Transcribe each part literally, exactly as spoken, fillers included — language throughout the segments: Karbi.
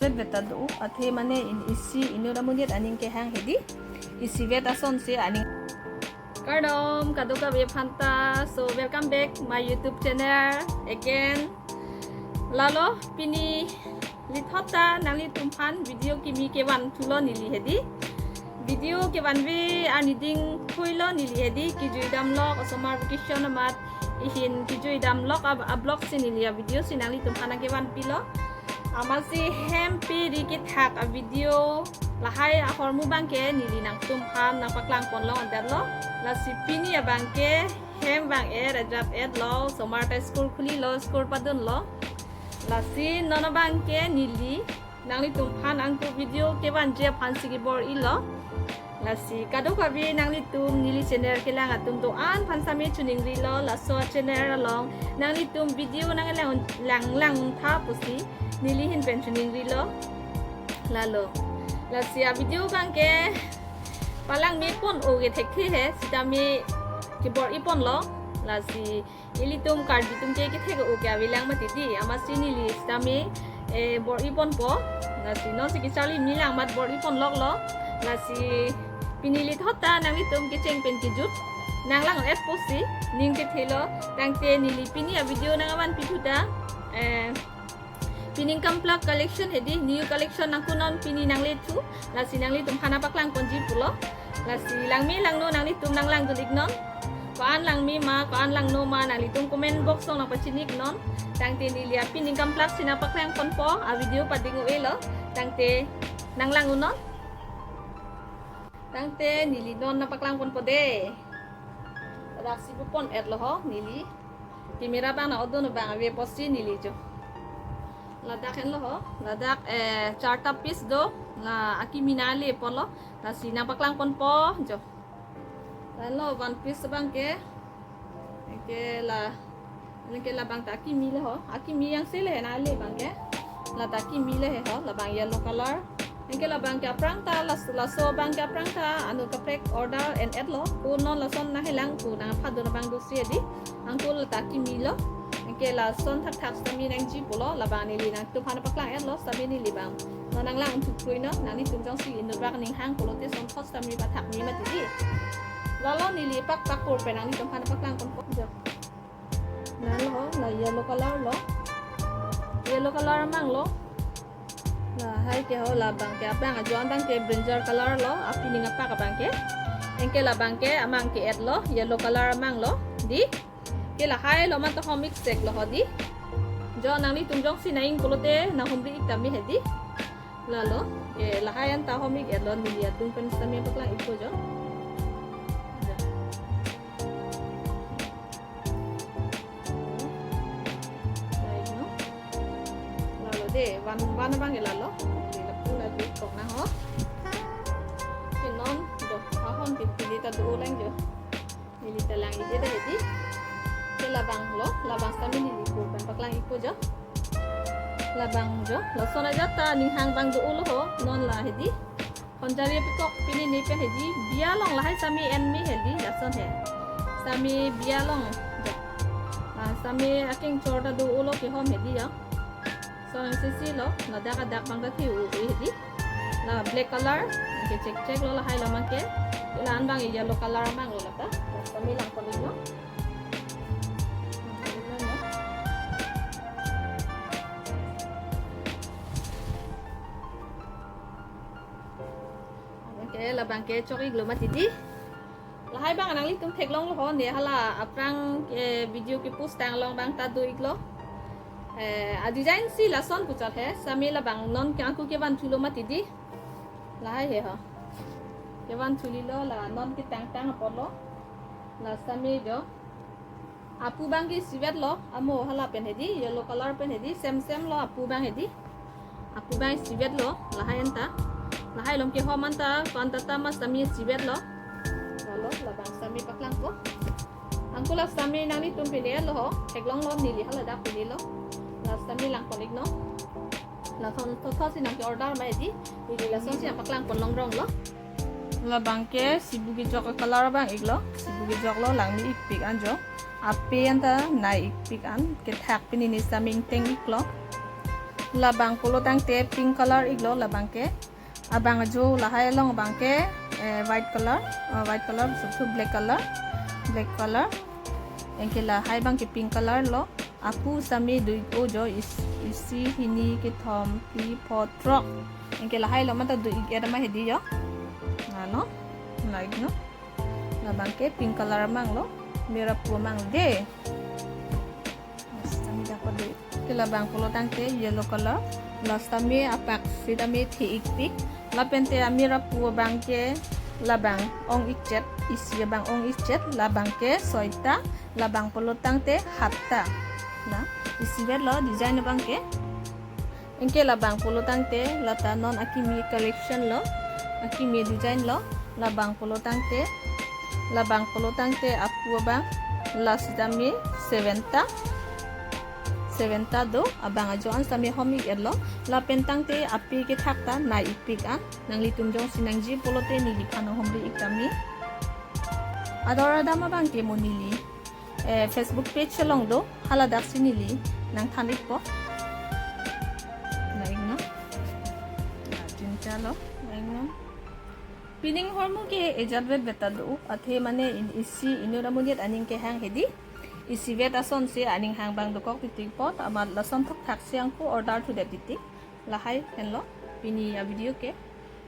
Vet vet ta do, athe mane in isi inut amonit aning kehang hedi. Isivet asonsi aning. Kardom, kadokave aphanta. So, welcome back my YouTube channel again. Lalo, pini lithot ta nanglitumphan video kimi kevan thulo neli hedi. Video kevanve arni ding thuilo neli hedi, kejui damlok, osomar vacation amat ihin kejui damlok ab-, a-vlog si neli a-video si nanglitumphan nangkevan pilo. Amatsi hem pe ri kethak a-video lahai ahormu abangke neli nangtumphan nangpaklang ponlong andatlo. Lasi pini abangke hem abang er ajat etlo, osomar ta school khulilo, school padunlo. Lasi non abangke neli nanglitumphan angku video kevanji aphansi kebor-ilo. Lasi kadokave nanglitum neli channel kelang atum do-an aphan sami chuningrilo, laso channel along nanglitum video nanglang lang lang tha pusi neli ahin pen chuningrilo. Lalo. Lasi a-video abangke palangme pon-o ke thekthe he, sitame kebor-i ponlo. Lasi ilitum Karbi atum ke kethek-o ke avelang mati di, amatsi neli sitame, eh, bor-i ponpo. Lasi nonsi kecharli milang amat bor-i ponloklo. Lasi pini lithot ta nanglitum kecheng pen kejut nanglang-et pusi ning kethelo. Tangte neli pini a-video nangvan pithu ta, eh, pining kamplak collection hedi, new collection nangkunon pini nanglethu. Lasi nanglitumphan nangpaklang ponji pulo. Lasi langme langno nanglitum nanglang dun iknon. Ko-an langme ma, ko-an langno ma, nanglitum comment box along nangpachini iknon. Tangte neli a-pining kamplak si nangpaklang ponpo, a-video pading-o-elo. Tangte nanglang-o non. Tangte neli non nangpaklang ponpo de. Ladak si pu pon-etlo ho neli. Camera abang nang-odun abang ave pusi neli jo. Ladak henlo ho, ladak, eh, charta piece do, la akimi nangle ponlo, lasi nangpaklang ponpo jo. Lahenlo one piece abangke, anke la, anke labang ta akimi le ho, akimi jongsi le nangle abangke, la ta akimi le he ho, labang yellow color. Anke labangke aphrang ta, las-, laso abangke aphrang ta, anut kaprek order en-etlo. Ko non lason nanghelang ko nangphadun abang dosi hedi. Angko la ta akimi lo. Anke lason thakthak sitame nangji pulo, labang neli nangtumphan nangpaklang-etlo, sitame neli abang. Non nanglang-un thukpui non, nanglitum jongsi inut bak ning hang pulote sonthot sitame pathak me mati di. Lalo neli pak pak pur pen nanglitumphan nangpaklang ponpo jo. Lahenlo, la yellow color lo. Yellow color amang lo. Lahai ke ho, labangke aphrang ajoine abangke brinjal color lo, apining apak abangke. Anke labangke amang ke-etlo, yellow color amang lo. Di. Ke lahai lo man to hom ik sek lo ho di. Jo nanglitum jongsi nang-ing pulote nanghumri ik tame hedi. Lalo, ke lahai anta hom ik-etlo, neli atum pen sitame paklang ikpo jo. Jo. Baik, no? Lalo de, van, van abangke lalo. Di lapu la di kok nang ho. Ke non, do, ahon ke pili ta do lang jo. Neli ta lang-ik-e de hedi. Ke labang lo, labang sitame neli pur pen paklang ikpo jo. Labang jo, lason ajat ta ning hang abang do-o lo ho, non la hedi. Honjari apikok pini ne pen hedi, biya along lahai sitame en me hedi, lason he. Sitame biya along. Ah, sitame akeng chor ta do-o lo kehom hedi ya. Lason sisi lo, ladak adak abang ta the-o-e hedi. La black color, anke chek chek lo lahai lo abangke. La-an abang yellow color amang lo lata. Sitame lang pon-iklo. Anke labangke chok-iklo mati di. Lahai abang nanglitum theklonglo ho, ne hala aphrang, eh, video kepost tang along abang ta do-iklo. Eh, a-design si lason puchot he, sitame labang non ke angku kevan thulo mati di. Lahai he ho. Kevan thulilo la non ketang tang apotlo. La sitame jo. Apu abangke isivet lo, amo hala pen hedi, yellow color pen hedi, same same lo apu abang hedi. Apu abang isivet lo, lahai anta. Lahai along kehom anta, ko-an ta ta ma sitame isivet lo. Lalo, labang sitame paklangpo. Angko la sitame nanglitum pine lo ho, theklonglo neli haladak pinelo. La sitame lang pon-iknon. Lason thotsi nangke-order ma hedi, neli lasonsi nangpaklang pon longrong lo. Labangke sibu kejok a-color abang iklo, sibu kejok lo, langme-ikpik an jo. Ape anta nai-ikpik an, kethak pini ne sitame ingteng-iklo. Labang pulo tangte pink color iklo labang ke. Abang ajo lahai along abang ke, eh, white color, eh, white color, suthu black color, black color. Anke lahai abang ke pink color lo. Apu sitame do-ik-o jo, is-, isi, hini, kethom, phli, pho, throk. Anke lahai lo mata do-ik-et ma hedi jo. Lalo, like no. Labang ke pink color mang lo, mera pu mang de. Sitame dapat do-ik. Ke labang pulo tangte yellow color. Last tame apak sitame the-ikpik. Lapente amera pu abang ke labang ong-ikchet, isi abang ong-ikchet, labang ke soita, labang pulo tangte hatta. Na, isivet lo design abang ke. Anke labang pulo tangte lata non akimi collection lo, akimi design lo, labang pulo tangte, labang pulo tangte apu abang, la sitame seven ta, seven ta do, abang ajo an sitame hom-ik-et lo, lapen tangte ape kethak ta nai-ikpik an, nanglitum jongsi nangji pulote neliphan hom ri-ik tame. Ador adam abang ke mo neli eh, Facebook page along do, haladak si neli nangthan-ikpo. Na ingno. Na tinta lo, na ingno. Pining ahormu ke ejat vet vet ta do, athe mane in isi inut amonit aning kehang hedi. Isivet asonsi aning hang abang dokok titik apot, amat lason thokthak si angko order thudet titik. Lahai henlo pini a-video ke.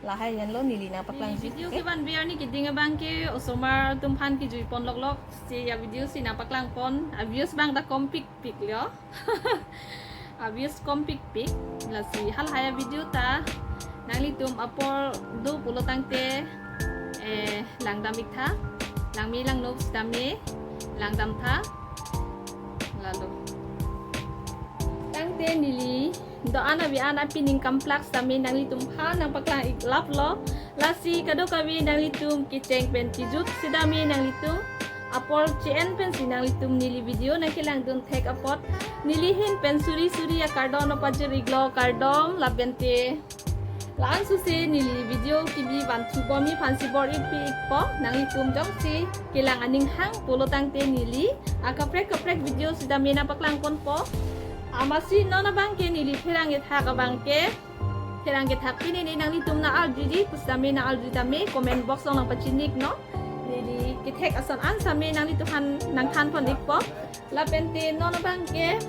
Lahai henlo neli nangpaklang. Neli video ke kevan biar ni keding abang ke osomar atum aphan kejui pon loklok si a-video si nangpaklang pon. A-views abang ta kompikpik lo. A-views kompikpik. Lasi halahai a-video ta nanglitum apor do pulo tangte, eh, langdam-ik tha. Langme langno sitame langdam tha. Lalo. Tangte neli do-an abi an apining kamplak sitame nanglitum aphan nangpaklang-ik lap lo. Lasi kadokave nanglitum kecheng pen kejut sitame nanglitum apor che-en pensi nanglitum neli video nangkelangdun thek apot neli ahin pen suri suri akardom nangpajir-iklo, kardom. Lapente la-an susi neli video kebi vanthu bomji aphansi bor-ipi-ikpo, nanglitum jongsi kelang aning hang pulo tangte neli akaprek kaprek video sitame nangpaklang ponpo. Amatsi non abang ke neli pherang kethak abang ke, pherang kethak pini ni nanglitum nang-arjuji pusitame nang-arju tame comment box along nangpachini-iknon. Neli kethek ason an sitame nanglitum aphan nangthan pon-ikpo. Lapente non abang ke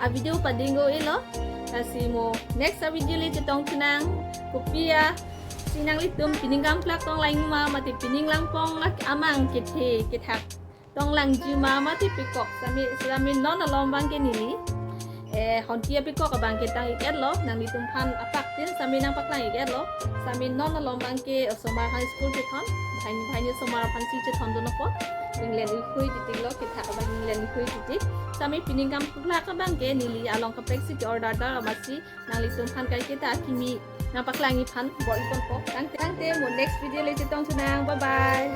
a-video pading-o-elo. Lasi mo next a-video le chetong thu nang, kopi-a si nanglitum pining kamplak tonglang ma mate pining langpong lak amang kethe kethak tonglangji ma mate pekok sitame, sitame non along abang ke neli, eh, honti apekok abang ke tang-ik-et lo, nanglitum aphan apak tin sitame nangpaklang-ik-et lo. Sitame non along abang ke osomar aphan school chethon, banghini banghini osomar aphansi chethondun apot inglen ingkhui titik lo, kethak abang inglen ingkhui titik. Sitame pining kamplak abang ke neli along kaprek si ke-order ta amatsi nanglitum aphan kaiketa akimi nangpaklang-ik aphan bor-i ponpo. Tangte, tangte mo next video le chetong thu nang. Bye bye.